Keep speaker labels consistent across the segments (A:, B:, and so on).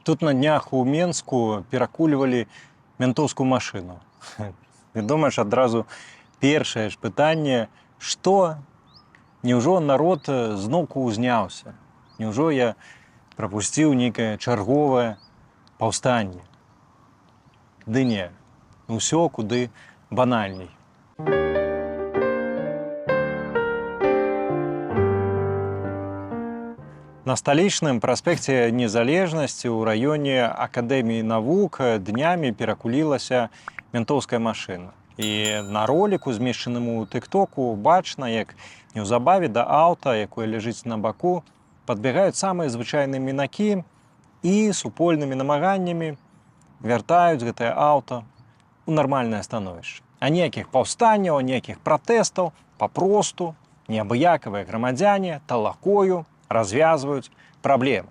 A: Тут на днях у Менску перакульвалі ментоўскую машыну. Вядома ж, адразу першае ж пытанне, што няўжо народ зноўку ўзняўся? Няўжо я прапусціў нейкае чарговае паўстанне? Ды не, усё куды банальней. На сталічным праспекце Незалежнасці ў раёне Акадэміі навук днямі перакулілася ментоўская машына. І на роліку, змешчаным у тыктоку, бачна, як неўзабаве да аўта, якое ляжыць на баку, падбегаюць самыя звычайныя мінакі і супольнымі намаганнямі вяртаюць гэтае аўта ў нармальнае становішча. А ніякіх паўстанняў, ніякіх пратэстаў, папросту неабыякавыя грамадзяне талакою развязваюць праблемы.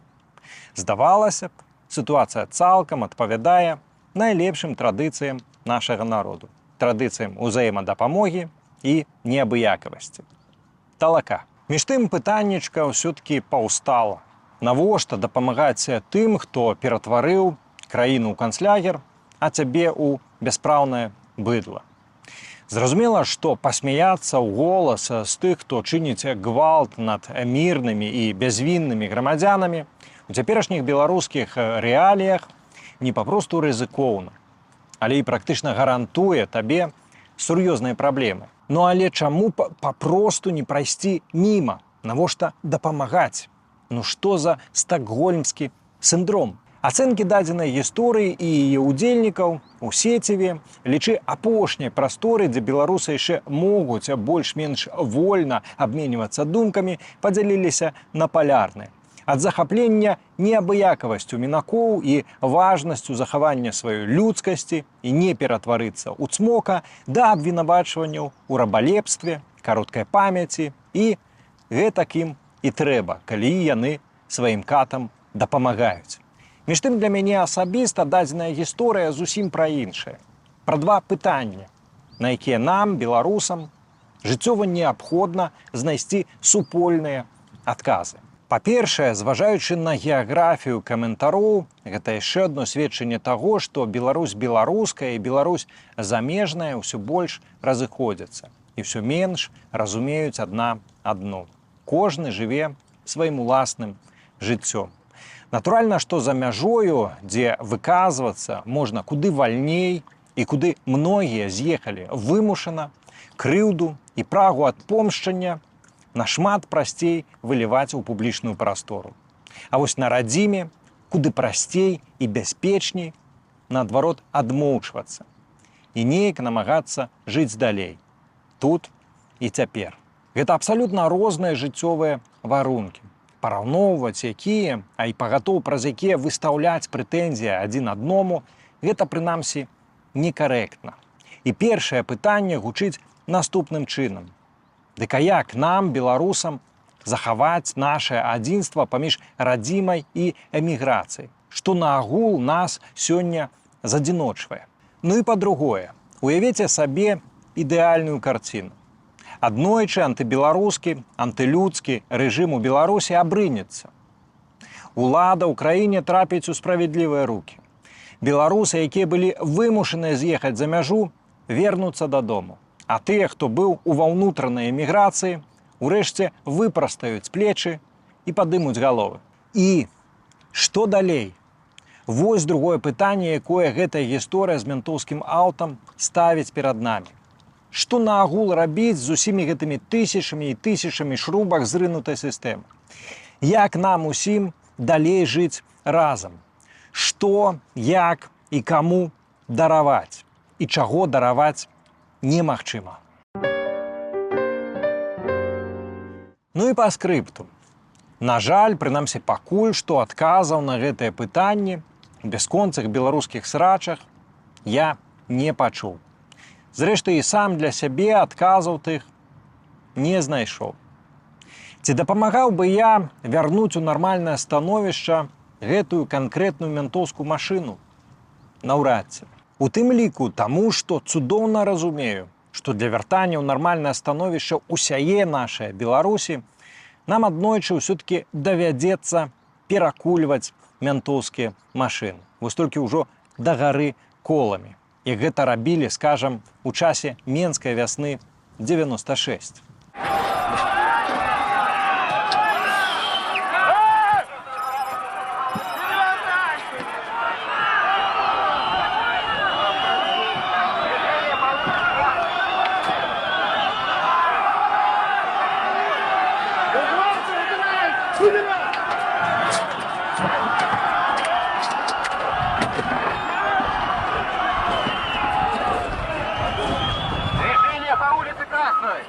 A: Здавалася б, сітуацыя цалкам адпавядае найлепшым традыцыям нашага народу, традыцыям узаемадапамогі і неабыякавасці. Талака. Між тым пытаннечка ўсё-такі паўстала. Навошта дапамагаць тым, хто ператварыў краіну ў канцлягер, а цябе ў бяспраўнае быдла? Зразумела, што пасмяяцца ў голас з тых, хто чыніць гвалт над мірнымі і бязвіннымі грамадзянамі, у цяперашніх беларускіх рэаліях не папросту рызыкоўна, але і практычна гарантуе табе сур'ёзныя праблемы. Ну але чаму папросту не прайсці міма? Навошта дапамагаць? Ну што за стакгольмскі сіндром? Ацэнкі дадзенай гісторыі і яе ўдзельнікаў у сеціве лічы апошняй прасторы, дзе беларусы яшчэ могуць больш-менш вольна абменьвацца думкамі, падзяліліся на палярныя. Ад захаплення неабыякавасцю мінакоў і важнасцю захавання сваёй людскасці і не ператварыцца ў цмока да абвінавачванняў у рабалепстве, кароткай памяці і гэтак ім і трэба, калі яны сваім катам дапамагаюць. Між тым для мяне асабіста дадзеная гісторыя зусім пра іншае. Пра два пытанні, на якія нам, беларусам, жыццёва неабходна знайсці супольныя адказы. Па-першае, зважаючы на геаграфію каментароў, гэта яшчэ адно сведчанне таго, што Беларусь беларуская і Беларусь замежная ўсё больш разыходзяцца і ўсё менш разумеюць адна адну. Кожны жыве сваім уласным жыццём. Натуральна, што за мяжою, дзе выказвацца можна куды вальней і куды многія з'ехалі вымушана, крыўду і прагу адпомшчання нашмат прасцей выліваць у публічную прастору. А вось на радзіме куды прасцей і бяспечней, наадварот, адмоўчвацца і неяк намагацца жыць далей, тут і цяпер. Гэта абсалютна розныя жыццёвыя варункі. Параўноўваць якія, а і пагатоў праз якія выстаўляць прэтэнзіі адзін адному, гэта прынамсі некарэктна. І першае пытанне гучыць наступным чынам. Дык а як нам, беларусам, захаваць наше адзінства паміж радзімай і эміграцыяй, што наагул нас сёння задзіночвае? Ну і па-другое, уявіце сабе ідэальную карціну. Аднойчы антыбеларускі, антылюдскі рэжым у Беларусі абрынецца. Улада ў краіне трапіць у справядлівыя рукі. Беларусы, якія былі вымушаныя з'ехаць за мяжу, вернуцца дадому. А тыя, хто быў у ва ўнутранай эміграцыі, урэшце выпрастаюць плечы і падымуць галовы. І што далей? Вось другое пытанне, якое гэтая гісторыя з ментоўскім аўтам ставіць перад намі. Што наагул рабіць з усімі гэтымі тысячамі і тысячамі шрубах зрынутай сістэмы? Як нам усім далей жыць разам? Што, як і каму дараваць? І чаго дараваць немагчыма? Ну і па скрыпту. На жаль, прынамсі пакуль што адказаў на гэтае пытанне у бясконцых беларускіх срачах я не пачуў. Зрэшты, і сам для сябе адказаў тых не знайшоў. Ці дапамагаў бы я вярнуць у нармальнае становішча гэтую канкрэтную ментоўскую машыну? Наўрад ці. У тым ліку таму, што цудоўна разумею, што для вяртання ў нармальнае становішча ўсяе нашай Беларусі нам аднойчы ўсё-такі давядзецца перакульваць мянтоўскія машыны. Вось толькі ўжо дагары коламі. Як гэта рабілі, скажам, у часе менскай вясны 96.
B: Движение по улице Красной.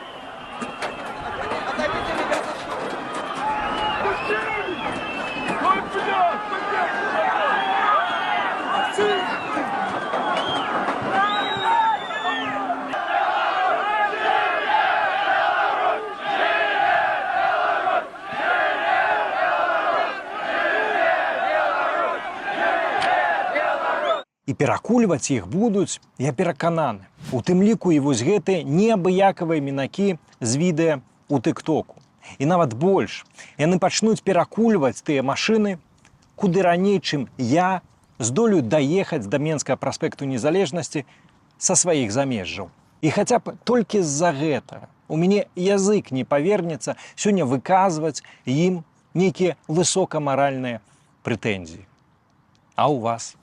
A: І перакульваць іх будуць, я перакананы. У тым ліку і вось гэтыя неабыякавыя мінакі з відэа ў тыктоку. І нават больш, яны пачнуць перакульваць тыя машыны куды раней, чым я здолею даехаць да Менскага праспекту Незалежнасці са сваіх замежжаў. І хаця б толькі з-за гэтага у мяне язык не павернецца сёння выказваць ім нейкія высокамаральныя прэтэнзіі. А ў вас?